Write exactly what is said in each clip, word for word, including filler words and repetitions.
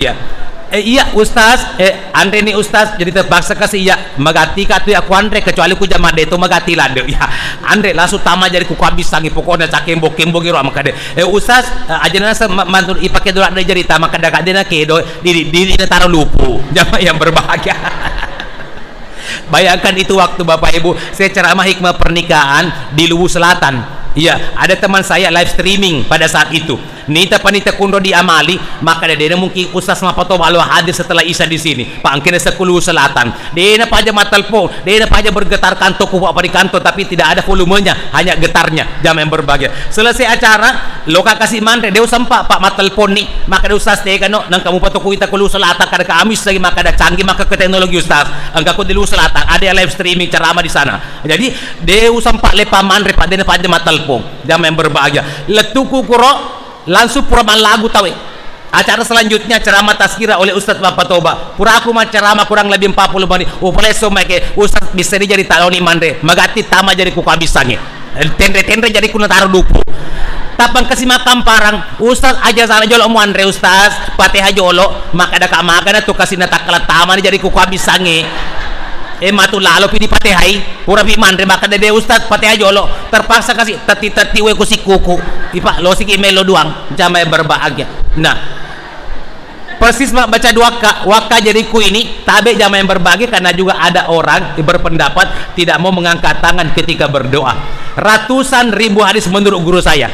Iya. Eh, iya, Ustaz. Eh, anre ni, Ustaz. Jadi terpaksa kasi iya. Magatti ka tu ya ku anre, kecuali ku jama de to magatti ladde. Iya. Anre langsung tama jari ku kuabissangi, pokokna cakembong-kembong iro makkeda, "Eh, Ustaz, eh, aja na se-, ma-, mantu ipake dola de jari tama kada kadena kedo, diri, diri na taro lupu." Jamaah yang berbahagia. Bayangkan itu waktu Bapak Ibu, saya ceramah hikmah pernikahan di Luwu Selatan. Iya, ada teman saya live streaming pada saat itu. Nita panita kunro di amali, maka dede mungkin Ustaz Mapatoba lo hadir setelah Isya di sini. Pak, angkene sekulu selatan. Dena paja matelpon, dena paja bergetar kanto ku Pak di kanto, tapi tidak ada volumenya, hanya getarnya. Jamaah yang berbahagia. Selesai acara, loka kasi manre, deu sempat Pak matelpon ni, maka de Ustaz tega no, nang kamu patoku ita kulu selatan, kada kamis lagi, maka ada canggih, maka ke teknologi Ustaz. Engka ku di Luwu Selatan, ada yang live streaming ceramah di sana. Jadi, deu sempat lepa manre, Pak, dena paja matelpon. Jamaah yang berbahagia. Lettuku kuro, langsung pura mallagu tawe. Acara selanjutnya ceramah tazkirah oleh Ustaz Bapak Toba. Puraku macceramah kurang lebih empat puluh menit. Upalesso maeke Ustaz bisa dijadi taloni manre. Magatti tama jari ku kabissangi. Tenre-tenre jari ku nataro dupu. Tapang kasi makamparang. Ustaz aja sana jolo muanre Ustaz. Fatihah jolo. Maka ada kamagana tu kasi natakala tama jari ku kabissangi. Eh, matu lalo pi di Fatihai, pura pi manre, maka dede Ustaz Fatihah jolo, terpaksa kasi tetti-tetti we ku sikuku. Ipa, lo siki melo doang, jamaah yang berbahagia. Nah, persis ma baca doa ka, wakka jariku ini, tabe jamaah yang berbahagia, karena juga ada orang yang berpendapat tidak mau mengangkat tangan ketika berdoa. Ratusan ribu hadis menurut guru saya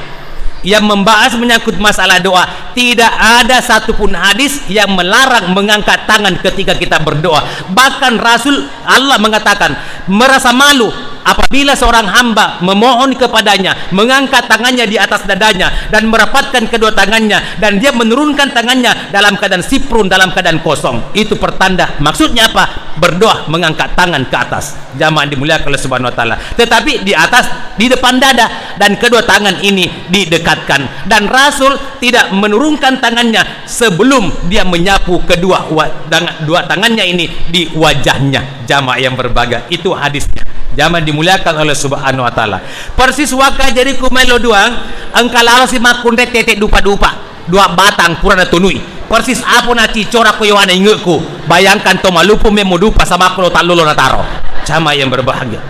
yang membahas menyangkut masalah doa. Tidak ada satupun hadis yang melarang mengangkat tangan ketika kita berdoa. Bahkan Rasul Allah mengatakan, merasa malu apabila seorang hamba memohon kepadanya, mengangkat tangannya di atas dadanya, dan merapatkan kedua tangannya, dan dia menurunkan tangannya dalam keadaan siprun, dalam keadaan kosong. Itu pertanda. Maksudnya apa? Berdoa mengangkat tangan ke atas. Jamaah dimuliakan oleh Subhanahu wa Ta'ala. Tetapi di atas, di depan dada, dan kedua tangan ini didekatkan. Dan Rasul tidak menurunkan tangannya sebelum dia menyapu kedua wa-, dang-, dua tangannya ini di wajahnya. Jamaah yang berbahagia, itu hadisnya. Jamaah dimuliakan oleh Subhanahu wa Ta'ala. Persis wakka jariku melo doang, engka lalo si makkunre tete dupa-dupa. Dua batang pura natunui. Persis apa nacicora ko yowana ingeku. Bayangkan to malupu memmu dupa sama ko lo tallu lo nataro. Jamaah yang berbahagia.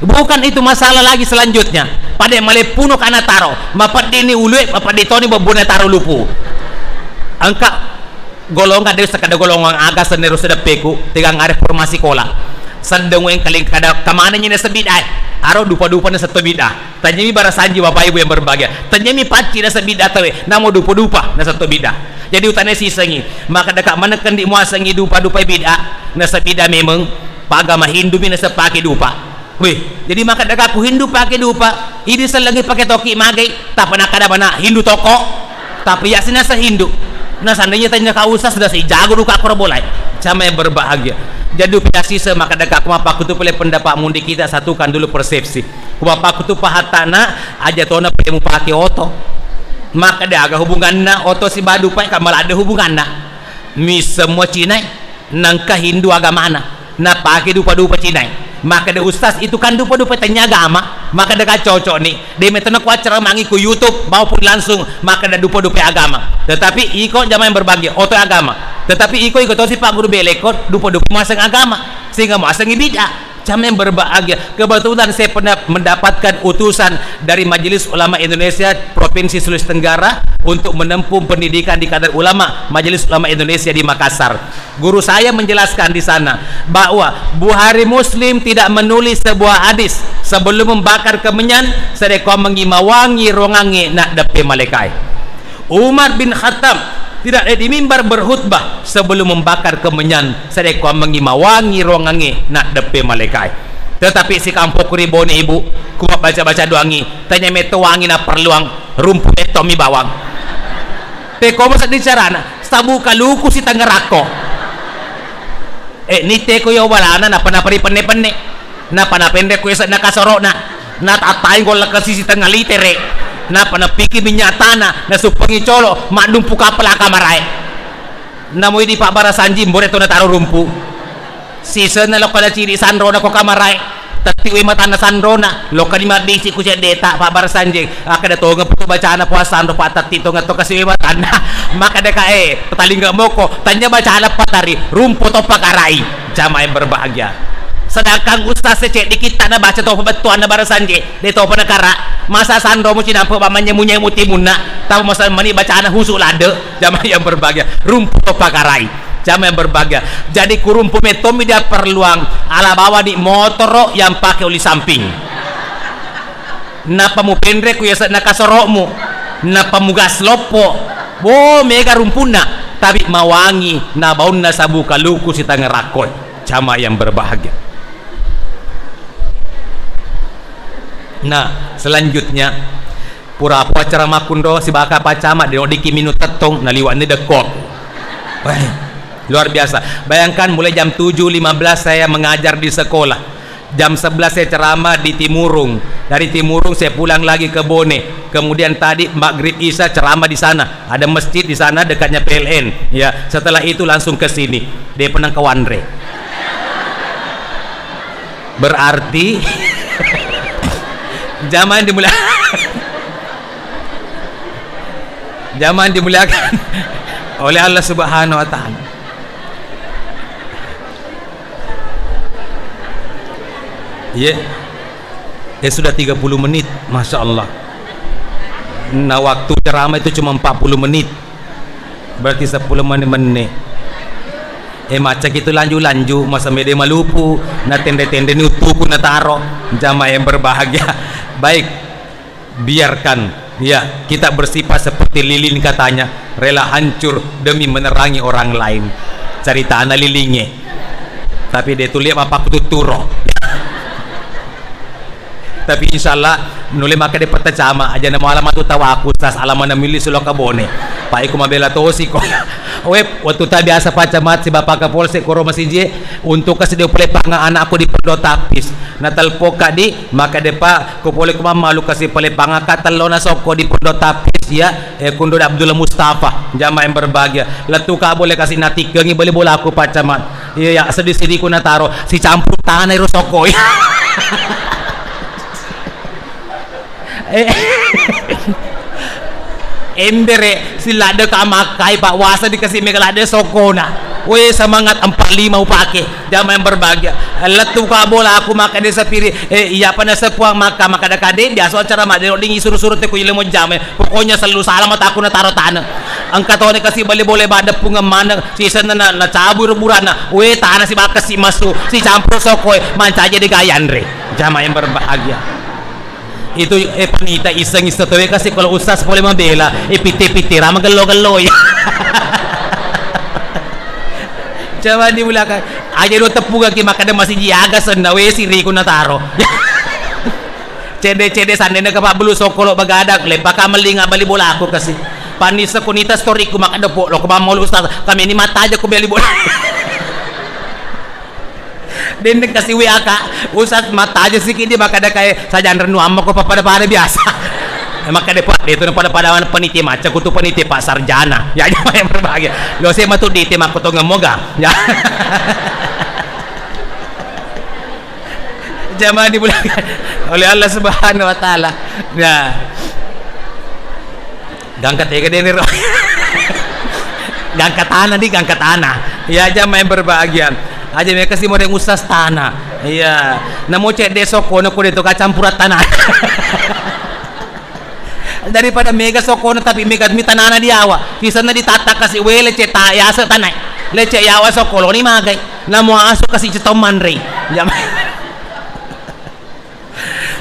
Bukan itu masalah lagi selanjutnya. Pada maleppuno kana taro, mapeddini ulue, mapeddi toni bebbune taro lupu. Engka golongan de sekedar golongan aga senero sedeppeku, tegang are formasi kola. Seddeng weng kaling kada kamana nyine sebidai. Aro dupa-dupa na setto bida. Tanyami barasanji Bapak Ibu yang berbahagia. Tanyami pacci na sebida tawe, namo dupa-dupa na setto bida. Jadi utane sisengi, maka deka maneng kendi muasengi dupa-dupa bida, na sebida memeng. Pagama Hindu mi naseng pake dupa. Weh, jadi maka deka ku Hindu pake dupa, idi sellengi pake toki magai, tapa nakada mana Hindu toko, tapi ya sinasa Hindu. Nah, seandainya tanya kau usah sudah si jago duka koro bolai. Sama yang berbahagia. Jadi piyasise maka deka ku mappakutu pele pendapat mundi kita satukan dulu persepsi. Ku mappakutu pahattana aja tona pele mupake oto. Maka de aga hubunganna oto si badupa kamala ada hubunganna. Mi semua Cina. Nangka Hindu agamana, napake dupa-dupa Cinae. Maka de Ustaz, itu kan dupa-dupa tanya agama, maka de ka cocok ni. De metona ku acara mangi ku YouTube maupun langsung, maka de dupa-dupa agama. Tetapi iko jamaah yang berbahagia, oto agama. Tetapi iko, iko tosi Pak Guru Beleko, dupa-dupa maseng agama. Sehingga maseng bid'ah. Jamaah yang berbahagia, kebetulan saya pernah mendapatkan utusan dari Majelis Ulama Indonesia Provinsi Sulawesi Tenggara untuk menempuh pendidikan di kadar ulama Majelis Ulama Indonesia di Makassar. Guru saya menjelaskan di sana bahwa Bukhari Muslim tidak menulis sebuah hadis sebelum membakar kemenyan, sedekah mengimawangi rongangi nak depe malekai. Umar bin Khattab tidak ada di mimbar berkhutbah sebelum membakar kemenyan, sedekah mengimawangi rongangi nak depe malekai. Tetapi si kampung kuri bone ibu, kuma baca-baca doangi, tanya meto wangi na perluang, rumpu meto mi bawang. Teko masa dicarana, sabu kaluku si tangerako. Eh, ni teko yo balana, napa napari penne-penne. Napa napenre ku ese na kasoro'na. Natattai golla kasi sitengnga litere. Napa napiki minyak tanah, nasuppengi colo, maddumpu kapala kamarae. Namoi di pabbara sanji, mbore to nataro rumpu. Sisenna lokko na ciri sanrona ko kamarae. Tetti we matanna sanrona, lokkani mabbisi ku ceddeta, Pak Bara Sanjeng. Akkeda tongeng putu bacana Puang Sanro, Pak, tetti tongeng to kasi we matanna. Makkeda ka, eh, patalinga moko, tanya bacana patari, rumpu to pakarai. Jamaah yang berbahagia. Sedangkan ustaz seceddi kitta na baca to bettuanna Bara Sanjeng, de to pernah kara. Masa sanro mu cinampe ba manyemu-nyemu timunna, tau masa meni bacana husu lade. Jamaah yang berbahagia, rumpu to pakarai. Jamaah yang berbahagia. Jadi kurumpu mettomi dia perluang, ala bawani motoro yang pakai oli samping. Nappa mupenre ku yase'na kasoro'mu. Nappa mugas loppo. Wo, mega rumpunna. Tapi mawangi nabaunna sabu kaluku sitanga rakkoi. Jamaah yang berbahagia. Nah, selanjutnya, pura-pura acara makkunro sibaka Pak Camat, de' noddiki minung tettong, naliwa'ni dekko. Weh, luar biasa. Bayangkan, mulai jam tujuh lima belas saya mengajar di sekolah. Jam sebelas saya ceramah di Timurung. Dari Timurung saya pulang lagi ke Bone. Kemudian tadi maghrib isya ceramah di sana. Ada masjid di sana dekatnya P L N. Ya, setelah itu langsung ke sini. De' pernah ke Wanre. Berarti jamaah yang dimulia-, jamaah yang dimuliakan oleh Allah Subhanahu wa Ta'ala. Iya. Eh, sudah tiga puluh menit, Masya Allah. Nah, waktu ceramah itu cuma empat puluh menit. Berarti seppulo menne-, menne. Eh, macca kitu lanju-lanju, masa mede malupu, na tende-tende ni uttuku nataro, jamaah yang berbahagia. Baik, biarkan, ya, kita bersifat seperti lilin katanya, rela hancur demi menerangi orang lain. Caritana lilingnge. Tapi de' tulia mappakututturo. Tapi insyaallah nulle makkeda Pak Camat, aja' na muala matu tawaku, Ustaz, ala mana milli silo ka Bone. Pa' iko mabela tosi ko. We, wettu ta biasa Pak Camat sibawa Pak Kapolsek koro masijie, untuk kasi de' pole panga anakku di Pondok Tapis. Na telpon ka di, makkeda, Pak, ko pole ko mammalu kasi pole panga ka tellona sokko di Pondok Tapis, ya. Eh, kunro Abdullah Mustafa, jamaah yang berbahagia. Lettu ka bola kasi natikkengi bali bolaku Pak Camat. Iya, ya, seddi-seddiku nataro, sicampur tana ero sokoi. Eh, embere, si ladde ka makkai, Pak, wasa dikasi mega ladde sokona. We, semangat empat lima upake, jamaah yang berbahagia. Lettu ka bola aku makkeda sapiri, eh, iya pa nasepuang makka, makkeda kade, biasa acara madde, ding isuru-suru te ku ilmu jamaah. Pokoknya selalu salah mataku nataro tana. Engka tone kasi bali bola badeppungeng maneng, sisenna na, nacabu ro buranna. We, tana si bakkasi masu, sicampur sokoi, mancaji de' gayanre. Jamaah yang berbahagia. Itu, eh, panita iseng-iseng tauwe kasi kalau ustaz pole mabela, eh, pite-pite rama gello-gello ya. Coba di belakang. Aja' do teppu gaki makkeda masih jiaga senna we siriku nataro. Cede-cede sandene ke Pak Belu sokolo begadang, leppa ka mellinga bali bola aku kasi. Panisa kunita storyku makkeda po lo ko mamolo ustaz, kami ini mata aja ku beli bola. Dendeng kasi W A ka, ustaz mata aja siki di makkeda kae sajanren nu amma ko pada-pada biasa. Makkeda Pak, de' tu pada-pada mana peniti macca kutu peniti Pak Sarjana. Ya, yang berbahagia. Lo saya matu di tema kotongeng moga. Ya. Jamaah dimuliakan oleh Allah Subhanahu wa Ta'ala. Nah. Gangka tega dene ro. Gangka tanah di, gangka tanah. Ya, jamaah yang berbahagia. Aja' meka si modeng usas tanah. Iya. Namo cedde sokona ko de' to kacampuran tanah. Daripada mega sokona tapi mega mi tanana diawa. Sisenna ditatta kasi we lecce ta yase tanai. Lecce yawa sokoloni magai. Namo asu kasi cetong manrei. Jam-,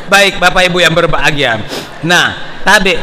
baik, Bapak Ibu yang berbahagia. Nah, tabe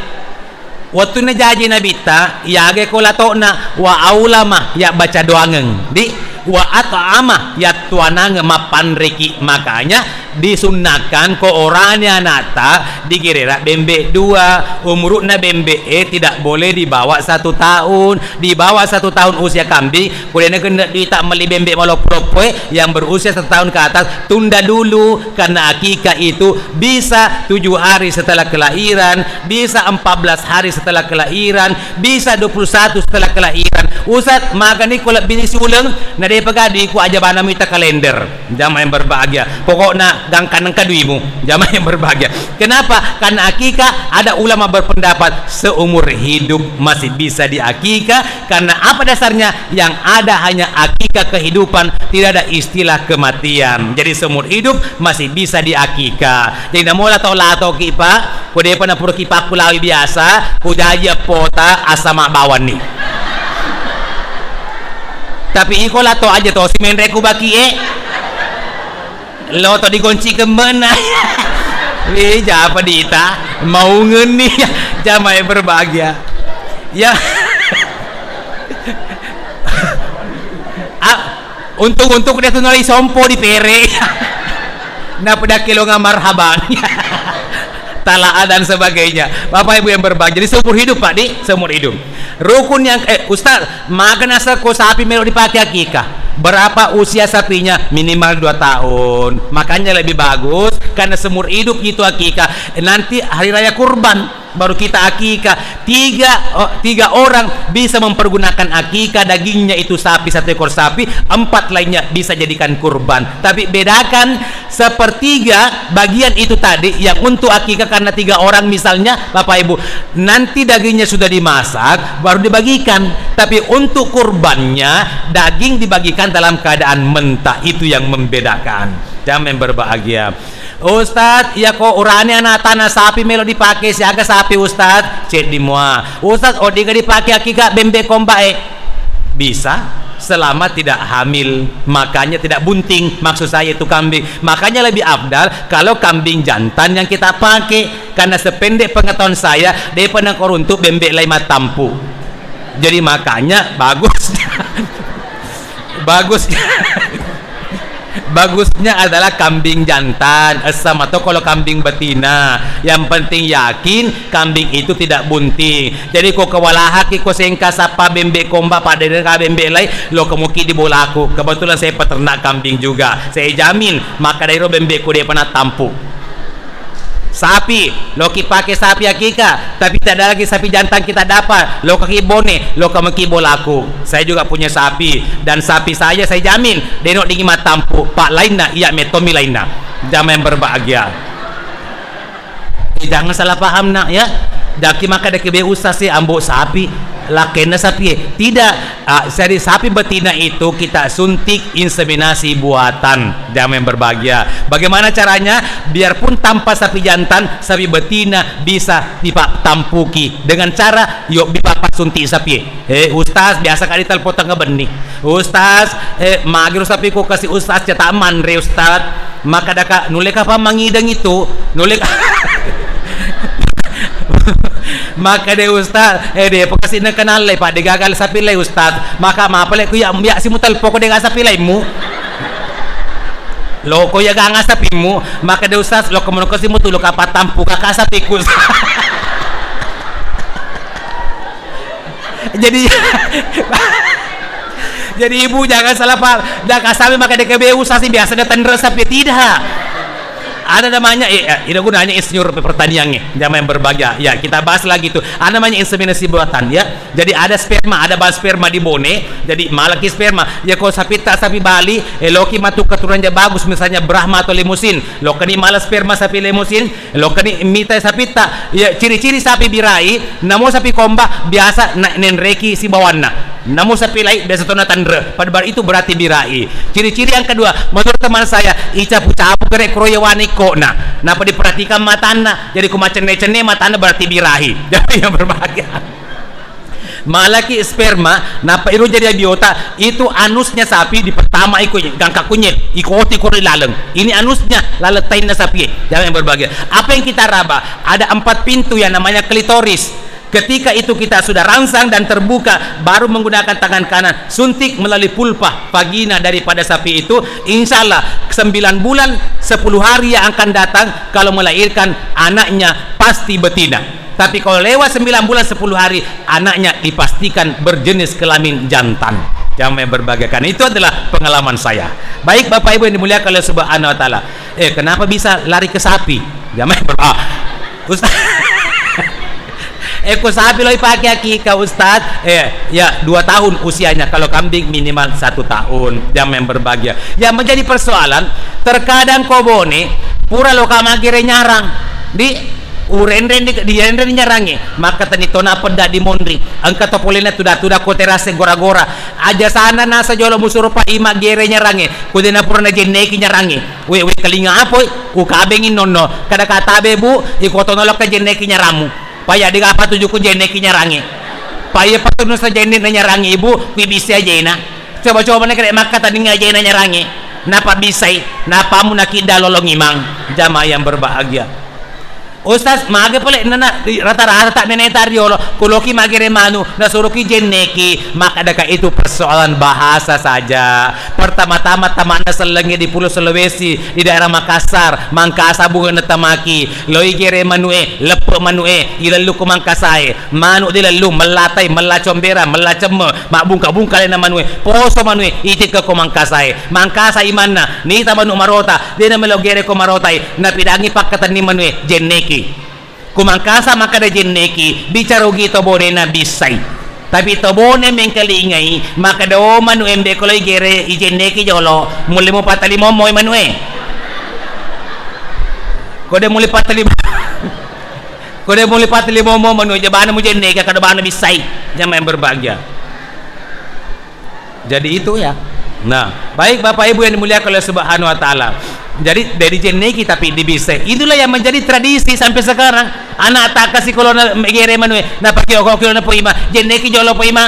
wettunna jaji Nabitta, yaga ko latokna, wa aulama, ya baca doangeng. Di, wa at'ama, ya tuanangeng mappanreki. Makanya disunnahkan ko orani anakta digirera bembe dua, umuru'na bembe e tidak boleh di bawah satu tahun. Di bawah satu tahun usia kambing, ko de' na genne' duita melli bembe maloppo-loppo e, yang berusia satu tahun ke atas, tunda dulu, karena akikah itu bisa tujuh hari setelah kelahiran, bisa empat belas hari setelah kelahiran, bisa dua puluh satu setelah kelahiran. Ustaz, magani ko lebbi ni siuleng, na de' pa gaga duiku aja' bana mita kalender. Jamaah yang berbahagia. Pokokna gangkaneng kaduimu, jamaah yang berbahagia. Kenapa? Karena akikah ada ulama berpendapat seumur hidup masih bisa diakikah. Karena apa dasarnya? Yang ada hanya akikah kehidupan, tidak ada istilah kematian. Jadi seumur hidup masih bisa diakikah. Jadi namola tau latoki, Pak, ko depa napura ki pakkulawi biasa, ko jaji eppota, asama bawanni. Tapi iko lato aja to, si menre ku baki e. Lo to digonci kembena. Wih, japa dita, maungenni, jamaah yang berbahagia. Ya. Ah, untung-untung dia tuh nolai sompo di pere. Nah, pada kilo ngamar habang. Talaa dan sebagainya. Bapak Ibu yang berbahagia, jadi seumur hidup, Pak, di seumur hidup. Rukun yang, eh, Ustaz, maga naseng ko sapi melo dipake akikah? Berapa usia sapinya? Minimal dua tahun. Makanya lebih bagus, karena seumur hidup itu akikah. Nanti hari raya kurban, baru kita akikah. Tiga, oh, tiga orang bisa mempergunakan akikah, dagingnya itu sapi, satu ekor sapi, empat lainnya bisa jadikan kurban. Tapi bedakan, sepertiga bagian itu tadi yang untuk akikah karena tiga orang misalnya, Bapak Ibu, nanti dagingnya sudah dimasak, baru dibagikan. Tapi untuk kurbannya, daging dibagikan dalam keadaan mentah. Itu yang membedakan. Jamaah yang berbahagia. Ustaz, iya ko urane ana tana sapi melo dipake, siaga sapi, Ustaz? Ceddi mua. Ustaz, oddinga dipake akikah bembe komba e? Bisa, selama tidak hamil, makanya tidak bunting. Maksud saya itu kambing. Makanya lebih afdal kalau kambing jantan yang kita pakai. Karena sependek pengetahuan saya, depa nakoruntu bembe lai mattampu. Jadi makanya bagus. Bagus. Bagusnya adalah kambing jantan, essa mato kalau kambing betina. Yang penting yakin kambing itu tidak bunting. Jadi ko kewalahaki ko sengka sappa bembe komba, pada bembe lai, lo kemuki di bolaku. Kebetulan saya peternak kambing juga. Saya jamin, maka dairo bembe ku depa nattampu. Sapi, loki pake sapi akikah, tapi tidak ada lagi sapi jantan kita dapat. Loka ki Bone, loka maki bolaku. Saya juga punya sapi, dan sapi saya, saya jamin, deno dingi mattampu, pak lainna, iya metomi lainna. Jamaah yang berbahagia. Eh, jangan salah paham, Nak, ya. Jaki maka deke be usah si ambo sapi, lakenna sapi, eh. Tidak, ah, jadi sapi betina itu kita suntik inseminasi buatan. Jamaah yang berbahagia. Bagaimana caranya? Biarpun tanpa sapi jantan, sapi betina bisa dipattampuki dengan cara, yo, dipapassuntik sapi. Eh, Ustaz, biasa kali telepon tengah benni. Ustaz, eh, magiro sapi ku kasi Ustaz, cetak manre, Ustaz. Maka daka, nulle kapang mangideng itu, nulle. Maka de Ustaz, eh, de, pokoknya kenal le, Pak, de gagal sapi le, Ustaz. Maka mapale ku ya, ya simu telepon ko de gagal sapi laimu. Loko ya ganga sapimu, maka de Ustaz, loko mono kasi mutu, lo kapang tampu kaka sapiku. Jadi, jadi ibu jangan salah paham. Dah kasami maka D K B usah sih biasa datang sapi, tidak. Ada namanya, eh, eh, itu gunanya insinyur pertanian nih, jamaah yang berbahagia. Ya, kita bahas lagi tuh. Ada namanya inseminasi buatan, ya. Jadi ada sperma, ada bahan sperma di Bone. Jadi malaki sperma. Ya, kalau sapi tak sapi Bali, eh, loki matu keturunannya bagus, misalnya Brahma atau Lemusin. Lokani mala sperma sapi Lemusin, lokani mita sapitta. Ya, ciri-ciri sapi birai, namo sapi komba biasa na-, nenreki sibawanna. Namo sapi lai biasa tona tanre. Pada bar-, itu berarti birai. Ciri-ciri yang kedua, menurut teman saya, icapu-capu kere kroyawani kok. Nah, napa diperhatikan matanna? Jadi ku macenne-cenne matanna berarti birai. Jadi yang berbahagia. Malaki sperma, nappa iro jadi abiota, itu anusnya sapi dipertama iko gangka kunye, iko oti koro laleng. Ini anusnya, laleng tainna sapi. Jangan yang berbahagia. Apa yang kita raba? Ada empat pintu yang namanya klitoris. Ketika itu kita sudah rangsang dan terbuka, baru menggunakan tangan kanan, suntik melalui pulpa vagina daripada sapi itu, insya Allah sembilan bulan, sepuluh hari yang akan datang, kalau melahirkan anaknya pasti betina. Tapi kalau lewat sembilan bulan sepuluh hari, anaknya dipastikan berjenis kelamin jantan. Jamaah yang berbahagia, itu adalah pengalaman saya. Baik, Bapak Ibu yang dimuliakan oleh Subhanahu wa Ta'ala. Eh, kenapa bisa lari ke sapi? Jamaah yang berbahagia. Ustaz. Eh, ko sapi lo ipake akika, Ustaz? Eh, ya, dua tahun usianya. Kalau kambing minimal satu tahun. Jamaah yang berbahagia. Yang menjadi persoalan, terkadang ko Bone, pura lo ka maggere nyarang. Di, urenren di, dienren nyarangi. Maka teni tona pedda di monri. Engka to polena tuda-tuda ko terase gora-gora. Aja sana nasa jolo musuro pa i maggere nyarangi. Ko dena pura najenneki nyarangi. We, we, kelinga apoi? Ukabengi nonno. Kada katabe, Bu, iko tono lo ka jenneki nyaramu. Paya de' gaga patujuku jenneki nyarangi. Paya patunnu sajenne na nyarangi ibu, kui bisse ajena. Coba-coba na kere makkataninga ajena nyarangi. Napa bissai, napamu nakidda lolong imang. Jamaah yang berbahagia. Ustaz, mage pole nana rata-rata tak nene tariolo, kuloki magere manu, nasuruki jenneki, maka deka itu persoalan bahasa saja. Pertama-tama tamanna sellengnge di Pulau Sulawesi, di daerah Makassar, Mangkasa bunga netamaki, loi gere manue, leppe manue, ilellu ko Mangkasae, manu dilellu, mellatai, mella combera, mella cemme, mabbungka-bungka lena manue, poso manue, itikka ko Mangkasae, Mangkasa imanna, nita manu marota, dena melo gere ko marotai, napidangi pakkatenni manue, jenneki. Ku Mangkasa makkeda jenneki, bicara ugi to Bonena bissai. Tapi to Bone mengkalingai, makkeda, "Oh, manu embe ko loi gere ijenneki jolo, mulle mupattali mommo manue." Kode mulle pattali, kode mulle pattali mommo manue, jabana mujenneki, kada bana bissai. Jamaah yang berbahagia. Jadi itu ya. Nah, baik Bapak Ibu yang dimuliakan oleh Subhanahu wa Ta'ala. Jadi, dari jenneki tapi dibise. Itulah yang menjadi tradisi sampai sekarang. Anak tak kasih kolona gere manue, napake oko kolona poima, jenneki jolo poima.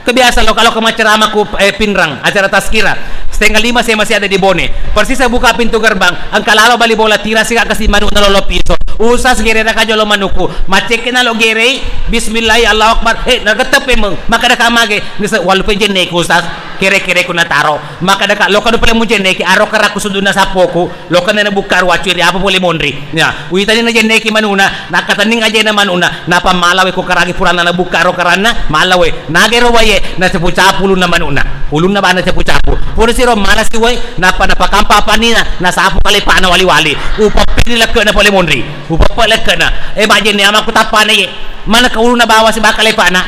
Kebiasa lo kalau ke macerama ku, eh, Pinrang, acara tazkirah. Setengah lima saya masih ada di Bone. Persis saya buka pintu gerbang, engka lalo bali bola tira sika kasi manu nalolo piso. Usas gere raka jolo manuku. Macekena lo gerei, bismillah, Allahu Akbar. Eh, nagetepe meng. Maka deka mage. Nise, walupe jenneki Ustaz, kere-kereku nataro. Maka deka, loka du pale mujenneki, aro karaku suduna sapoku, loka nena bukka ruacu ri apa pole monri. Ya, uitani najenneki manuna, nakatenning ajena manuna, napa malawe ko karangi purana nabukka ro karanna, malawe. Nagero waye, nacapu-capu ulunna manuna. Ulunna bana capu-capu. Pura siro malasi wae, napa napakampa panina, nasapu kalepana wali-wali. Upeppeni lekkena pole monri. Upeppe lekkena. Eh, majenne amaku tappana ye. Mana ke ulunna bawa si bakal lepana?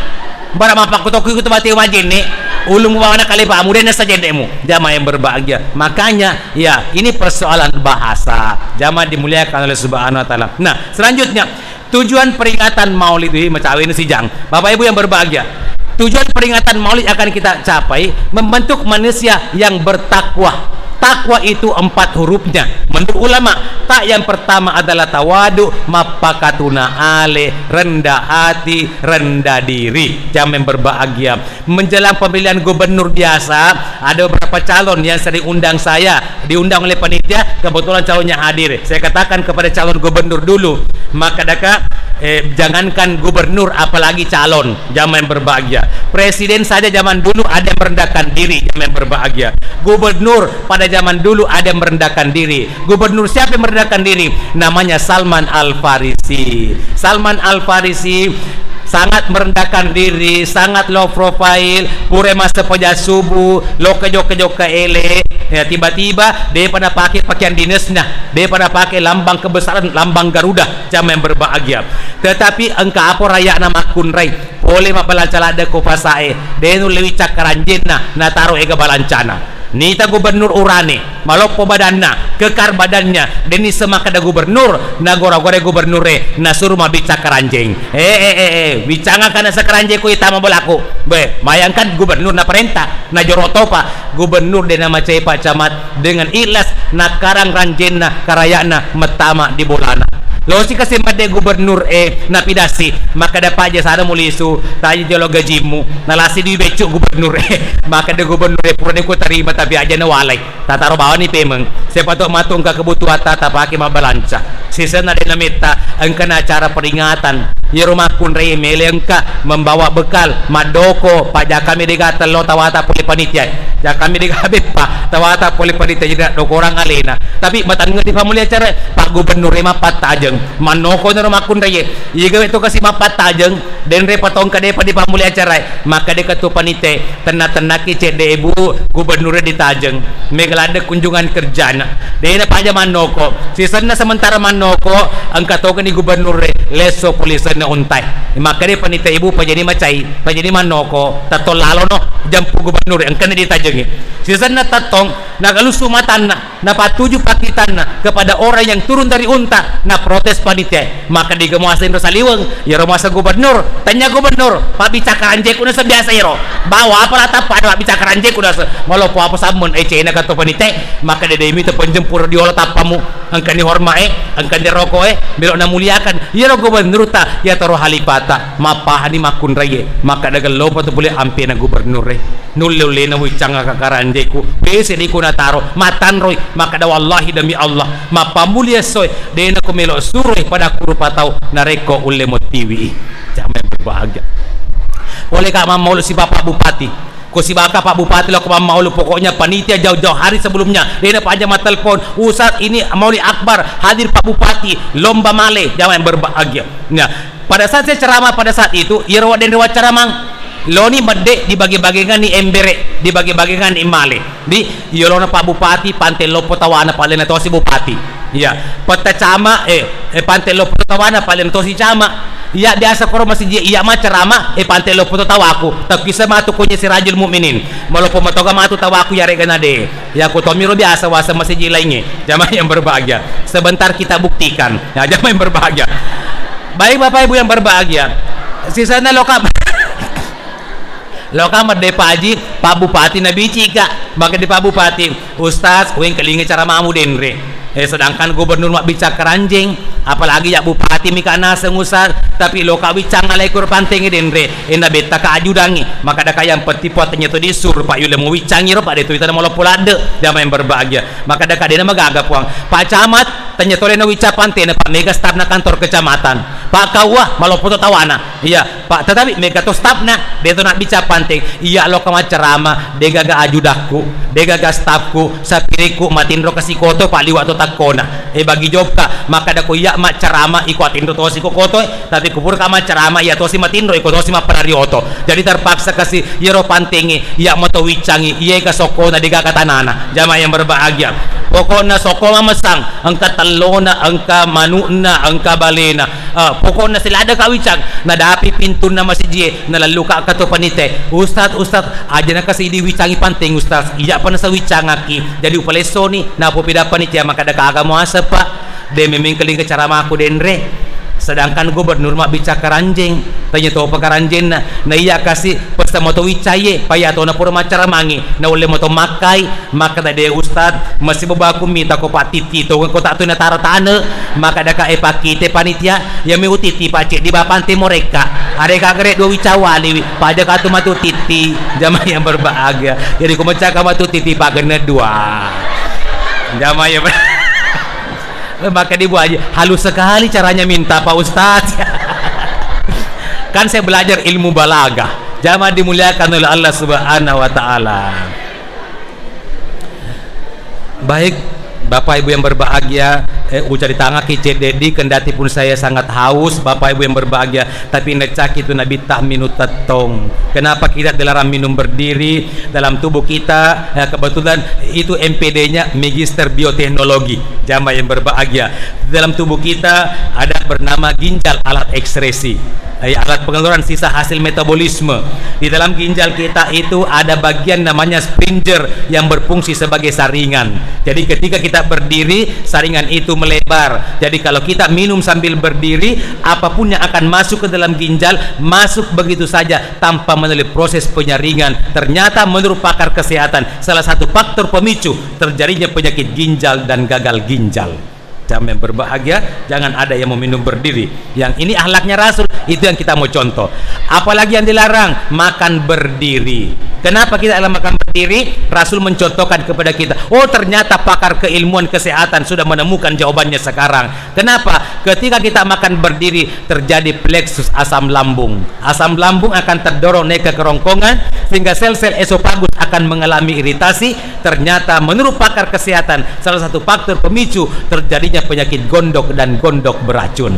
Bara mappakko tokki ku temati majenne. Ulung bawana kalepamu, dena sajennemu. Jamaah yang berbahagia. Makanya, ya, ini persoalan bahasa. Jamaah dimuliakan oleh Subhanahu wa Ta'ala. Nah, selanjutnya, tujuan peringatan Maulid ini, macawe ini sijang. Bapak Ibu yang berbahagia. Tujuan peringatan Maulid akan kita capai membentuk manusia yang bertakwa. Takwa itu empat hurufnya. Menurut ulama, tak yang pertama adalah tawadu, mappakatuna ale, rendah hati, rendah diri. Jamaah yang berbahagia. Menjelang pemilihan gubernur biasa, ada beberapa calon yang sering undang saya, diundang oleh panitia, kebetulan calonnya hadir. Saya katakan kepada calon gubernur dulu, maka deka, eh, jangankan gubernur, apalagi calon. Jamaah yang berbahagia. Presiden saja zaman dulu ada yang merendahkan diri, jamaah yang berbahagia. Gubernur pada zaman dulu ada yang merendahkan diri. Gubernur siapa yang merendahkan diri? Namanya Salman Al-Farisi. Salman Al-Farisi sangat merendahkan diri, sangat low profile, pura masa paja subuh, loka jokka-jokka ele, ya, tiba-tiba depa napake pakaian dinasnya, depa napake lambang kebesaran, lambang Garuda, jamaah yang berbahagia. Tetapi engka apa rayana makkunrai, pole mabbalanca ladde ko pasae, de nulle wicca karanjenna, nataro ega balancana. Nita gubernur urane, maloppo badanna, kekar badannya, deni semakkeda gubernur, nagora-gorai gubernure, nasuru mabicca karanjeng. Eh, eh, eh, eh, biccangaka nasa karanjeng ko itama bolaku. Be, bayangkan gubernur naparenta, najoro topa, gubernur de namacepa camat, dengan ikhlas nakkarang ranjenna, karayana, mettama di bolana. Losi kasi madde gubernur e, napidassi, makkeda, "Paja, sada mulisu, taji jolo gajimmu." Nalasi dui beccu gubernur e. Makkeda gubernur e, "Purani ku tarima, tapi aja nawalai. Tataro bawani pemeng. Siapa tahu matu engka kebutuhatta, tapake mabbalanca." Sisenna de nametta, engkana acara peringatan. Yero makkunrai mele engka membawa bekal, maddoko, pajakami dega tello tawata pole panitia. Jakami dega beppa, tawata pole panitia jadi dokorang alena. Tapi matangnga di famuli acara, Pak Gubernur e mappattajeng. Mannoko naro makkunraie. Iga wettu kasi mappattajeng, denre patongka depa di famuli acara. Maka deka tu panite, tenna-tennaki cedde Ibu Gubernur e ditajeng. Mega ladde kunjungan kerjana. Dena paja mannoko. Sisenna sementara mannoko. Noko, engka togani gubernur e, lesso polisenna untai. Makkeda panitia ibu, pajani macai, pajani mannoko, tettong lalono, jampu gubernur e, engkana ditajengi. Sisenna tettong, nagalussu matanna, napattuju pakkitanna kepada orang yang turun dari unta, naprotes panitia. Makkeda muaseng ro saliweng, iyaro muaseng gubernur, tanya gubernur, pabbicara karanjeku naseng biasa iro. Bawa apa la tappa ada pabbicara karanjeku naseng. Maloppo apa sammun, eh, cena kato panitia, makkeda demi to penjempur diola tappamu. Engkani horma e, engkani roko e, melo namuliakan. Iyaro gubernurta, iyatoro halipata, mappahani makkunrai e, makkeda gellopa tu pole ampena gubernur e. Nulle-ullena wiccangnga kakaranjeku, pese diko nataro, matanroi, makkeda wallahi demi Allah, mappamulia essoe, dena ko melo suroi pada kurupa tau, narekko ulle mottiwi. Jamaah yang berbahagia. Pole ka mammaulu si Bapak Bupati. Ko sibaka Pak Bupati lao ko mammaulu, pokoknya panitia jauh-jauh hari sebelumnya. Dena paja mattelepon, "Ustaz, ini Maulid Akbar, hadir Pak Bupati, lomba male." Jamaah yang berbahagia. Nah, pada saat saya ceramah pada saat itu, iyaro waddeng ri waccaramang, loni medde dibagi-bagikan ni embere, dibagi-bagikan ni male. Di, iyolona Pak Bupati, pante loppo tawana, palena tosi Bupati. Iya, petta cama, eh, eh, pante loppo tawana, palena tosi cama. Iya, biasa koro masiji, iya maccarama, eh, pante loppo to tawaku. Takkisa matu konye Sirajul Mukminin. Maloppo matoga matu tawaku, yarega nade. Ya, ku tomiro biasa wasa masiji lainge. Jamaah yang berbahagia. Sebentar kita buktikan. Ya, jamaah yang berbahagia. Baik, Bapak Ibu yang berbahagia. Sisana loka. Loka medde Pak Haji, Pak Bupati nabicika, makkeda Pak Bupati, "Ustaz, wengkalinga caramamu denre. Eh, sedangkan gubernur mabbicara karanjeng, apalagi ya Bupati mika naseng Ustaz, tapi loka biccang alai kuro pantengnge denre, eh, nabetta ka ajudangi." Makkeda ka yang penting Pak tanya to disur, Pak yule mau biccangi ro, Pak de tu itana maloppo ladde, jamaah yang berbahagia. Makkeda ka dena magaga Puang. Pak Camat, tanya to lena wicca pantena, Pak mega stafna kantor kecamatan. Pak kaua, maloppo to tawana. Iya, Pak, tetapi mega to stafna, de to nabbicara panteng. Iya, loka maccarama, de gaga ajudakku, de gaga stafku, sapirikku, matinro kasi koto, Pak liwa to takkona. Eh, bagi jobka, makkeda ko iya maccarama, iko atinro tosi ko koto, eh. Tapi ko pura ka maccarama, iya tosi matinro, iko tosi mapparari oto. Jadi terpaksa kasi, iyaro pantengnge, iya mato wiccangi, iya ka sokkona, de gaga tanana. Jamaah yang berbahagia. Pokokna sokko mamesang, engka tellona, engka manukna, engka balena. Ah, pokokna siladeka wicang, nadapi pintunna masijie, nalalluka kato panite. "Ustaz, Ustaz, ajana kasi diwicangi panteng, Ustaz. Iya pa nasa wicangakki." Jadi upalessoni, napopidappani tia makkeda, "Kaga muaseng, Pak? De memeng keling ke caramaku denre." Sedangkan gubernur mabbicara karanjeng, tanya topa karanjenna. Na iya kasi pesta moto wiccaie, paya tona pura maccaramangi, naulle moto makkai. Makkeda, "De Ustaz, masibabaku mita ko Pak Titi to, ko tak tu natara tane." Makkeda ka, "Eh, pakkite panitia, iya mi utiti paceddi bapante morekka. Areka gere dua wicawaliwi, paja katu matu titi." Jamaah yang berbahagia. Jadi ko meccaka matu titi, Pak, genne dua. Jamaah yang ber- Eh, maka di Bu Haji, halus sekali caranya minta, Pak Ustaz. Kan saya belajar ilmu balaghah. Jamaah dimuliakan oleh Allah Subhanahu wa Ta'ala. Baik, Bapak Ibu yang berbahagia, eh, ucaritangaki cedde di, kendati pun saya sangat haus, Bapak Ibu yang berbahagia, tapi necaki tu Nabitta minung tettong. Kenapa kita dilarang minum berdiri? Dalam tubuh kita, eh, kebetulan itu M P D-nya Magister Bioteknologi, jamaah yang berbahagia. Dalam tubuh kita ada bernama ginjal, alat ekskresi. Eh, alat pengeluaran sisa hasil metabolisme. Di dalam ginjal kita itu ada bagian namanya springer yang berfungsi sebagai saringan. Jadi ketika kita berdiri, saringan itu melebar. Jadi kalau kita minum sambil berdiri, apapun yang akan masuk ke dalam ginjal, masuk begitu saja tanpa melalui proses penyaringan. Ternyata menurut pakar kesehatan, salah satu faktor pemicu terjadinya penyakit ginjal dan gagal ginjal. Jamaah yang berbahagia, jangan ada yang mau minum berdiri. Yang ini akhlaknya Rasul, itu yang kita mau contoh. Apalagi yang dilarang, makan berdiri. Kenapa kita dilarang makan berdiri? Rasul mencontohkan kepada kita. Oh, ternyata pakar keilmuan kesehatan sudah menemukan jawabannya sekarang. Kenapa? Ketika kita makan berdiri, terjadi plexus asam lambung. Asam lambung akan terdorong naik ke kerongkongan, sehingga sel-sel esofagus akan mengalami iritasi. Ternyata menurut pakar kesehatan, salah satu faktor pemicu terjadinya penyakit gondok dan gondok beracun.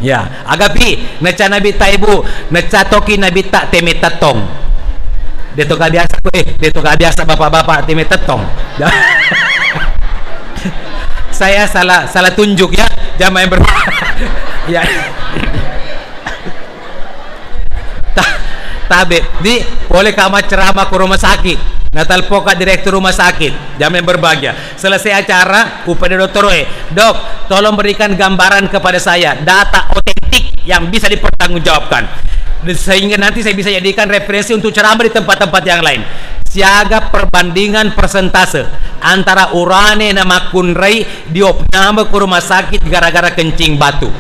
Ya, agapi, neca Nabitta ibu, neca toki Nabitta teme tettong. De toga biasa, eh, de toga biasa bapak-bapak teme tettong. Saya salah, salah tunjuk ya. Jamaah yang ber-, ya. Ta-, tabe, di, pole ka macceramah ke rumah sakit. Natelpon ka direktur rumah sakit. Jamaah yang berbahagia. Selesai acara, upeda dottoroe, "Dok, tolong berikan gambaran kepada saya, data otentik yang bisa dipertanggungjawabkan." Sehingga nanti saya bisa jadikan referensi untuk ceramah di tempat-tempat yang lain. Siaga perbandingan persentase antara urane na makkunrai diopname ke rumah sakit gara-gara kencing batu.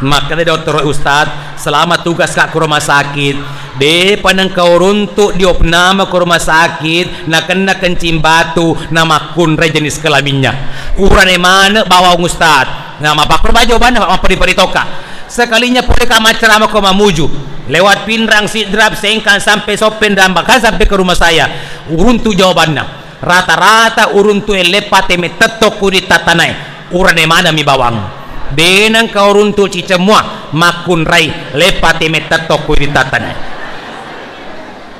Makkeda dottoroe, "Ustaz, selama tugas ka ke rumah sakit, depa nengka uruntuk diopname ke rumah sakit, nakenna kencing batu, na makkunrai jenis kelaminnya. Urane maneng bawang, Ustaz." Nah, mapakkoro bae jawabanna, Pak, mapperi-peri toka. Sekalinya pole ka macceramah ko Mamuju, lewat Pinrang, Sidrap, Sengkang, sampai Soppeng, dan bahkan sampai ke rumah saya, uruntuk jawabanna. Rata-rata uruntuk e leppate mettetto ku ri tattanae. Urane maneng mi bawang. De nengka uruntuk ciceng mua makkunrai leppate mettetto ku ri tattanae.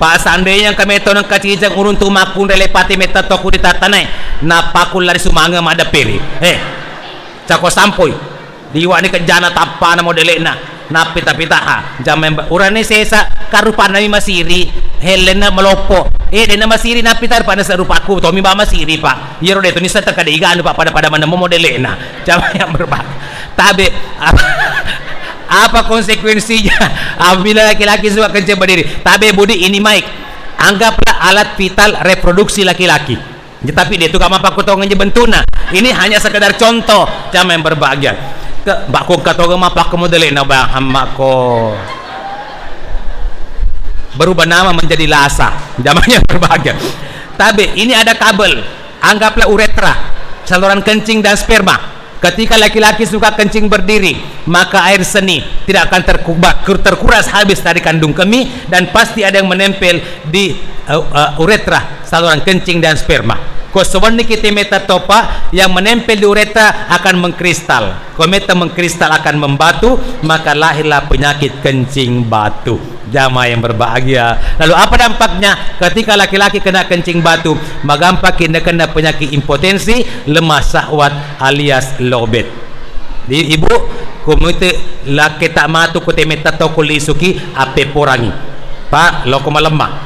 Pak, seandainya engka metto nengka ciceng uruntuk makkunrai leppate mettetto ku ri tattanae, nappakullari sumangeng maddepperi. Eh, cako sampoi. Liwa'ni kejjana tappana modele'na. Nappita-pita, ha, jamaah yang ba-, urane sesa, karupanna mi masiri, hellenna maloppo. Eh, dena masiri nappita rupanna serupakku, tomi ba masiri, Pak. Iyaro de to nisseng tengka de iganu, Pak, pada-pada maneng modele'na. Jamaah yang berbahagia. Tabe, apa, apa konsekuensinya apabila laki-laki suka kencing berdiri? Tabe, Budi, ini mic. Anggaplah alat vital reproduksi laki-laki. Ya, tapi de tu ka mappakkutongeng je bentukna. Ini hanya sekedar contoh, jamaah yang berbahagia. Ke, mbak ko katongeng mappakko modele'na, bang, amma ko. Berubah nama menjadi lasa, jamaah yang berbahagia. Tabe, ini ada kabel. Anggaplah uretra, saluran kencing dan sperma. Ketika laki-laki suka kencing berdiri, maka air seni tidak akan terkuba-, kur-, terkuras habis dari kandung kemih dan pasti ada yang menempel di, eh, eh, uretra, saluran kencing dan sperma. Ko sewenni kita meta topa, yang menempel di uretra akan mengkristal. Ko meta mengkristal akan membatu, maka lahirlah penyakit kencing batu. Jamaah yang berbahagia. Lalu apa dampaknya? Ketika laki-laki kena kencing batu, magampang kena, kena penyakit impotensi, lemah syahwat alias lobet. Di, Ibu, komite laki tak matu ko temetta toko lisuki, ape porangi. Pak, loko malemma.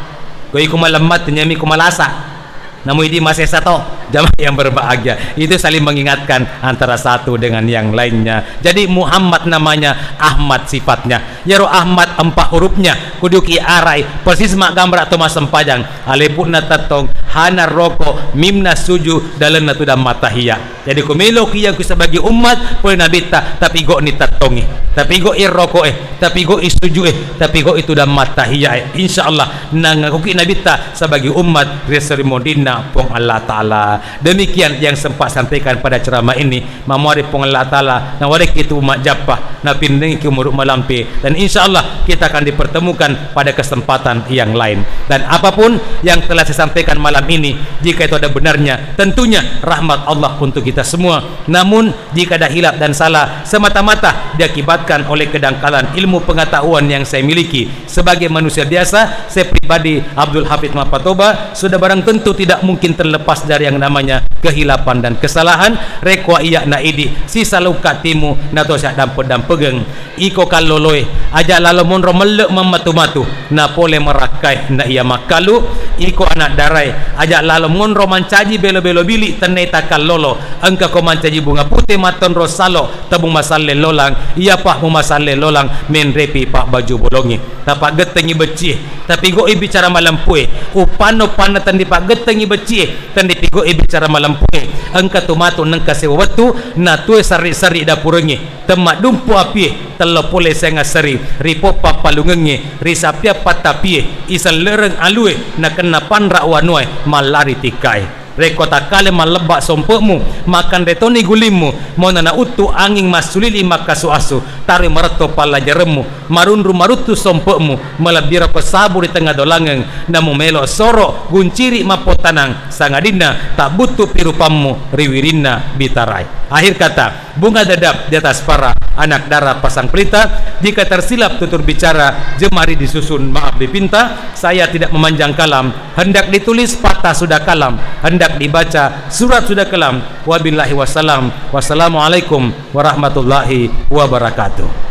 Ko iko malemma, tenyemi ko malasa. Namu idi masesa to, jamaah yang berbahagia. Itu saling mengingatkan antara satu dengan yang lainnya. Jadi Muhammad namanya, Ahmad sifatnya. Yaro Ahmad empat hurufnya, kuduki arai, persis maggambara to massempajang. Alefuna tettong, hana roko, mimna suju, dalenna tudang mattahiya. Jadi ku meloki yang ku sebagai umat, pole nabitta, tapi gokni tettongi. Tapi gok i roko e, tapi gok i suju e, tapi gok i tudang mattahiya e. Insya Allah, nangakuki nabitta sebagai umat ri esso ri monrinna Puang Allah Ta'ala. Demikian yang sempat sampaikan pada ceramah ini. Mamuare Puang Allah Ta'ala, nawareki tu majjappa, napinrengi umuru malampe, dan insya Allah kita akan dipertemukan pada kesempatan yang lain. Dan apapun yang telah saya sampaikan malam ini, jika itu ada benarnya, tentunya rahmat Allah untuk kita semua. Namun, jika ada hilaf dan salah, semata-mata diakibatkan oleh kedangkalan ilmu pengetahuan yang saya miliki. Sebagai manusia biasa, saya pribadi, Abdul Hafid Mapatoba, sudah barang tentu tidak mungkin terlepas dari yang namanya kehilafan dan kesalahan. Rekko iya na idi, sisa luka timu, nato sia dampe-dampegeng. Iko kalloloe, aja lalo monro melle mammatu-matu, napole marakkae, na iya makkalu. Iko anak darae, aja lalo monro mancaji belo-belo bili, tenneta kallolo. Engka ko mancaji bunga pute, mattonro salo, temu masalle lolang, iyapa mumasalle lolang, menrepi pabbaju bolongi. Tapaggettengi beccie, tapi goi bicara malempue. Uppanna-uppanna tenripaggettengi beccie, tenripigoi bicara malempue. Engka tu matu nengka sewa wettu, natue sarri-sarri dapurengnge. Temmaddumpu apie, tello pole senga seri, ri poppa palungengnge, ri sapia pattapie, isellereng alue, nakenna panra wanuae, mallari tikkae. Rekko takkale mallebba sompe'mu, makkanre toni gulimmu, monana uttu anging massulili makkasu-asu, taroi maretto pallajaremmu, marunru maruttu sompe'mu, malebbirako sabu ri tengnga dolangeng, namumelo soro gunciri mappottanang, sangadinna tabbuttupi rupammu ri wirinna bitarae. Akhir kata, Bunga dadap di atas para, anak dara pasang pelita, jika tersilap tutur bicara, jemari disusun maaf dipinta, saya tidak memanjang kalam, hendak ditulis patah sudah kalam, hendak dibaca surat sudah kelam, wabillahi wassalam, wassalamualaikum warahmatullahi wabarakatuh.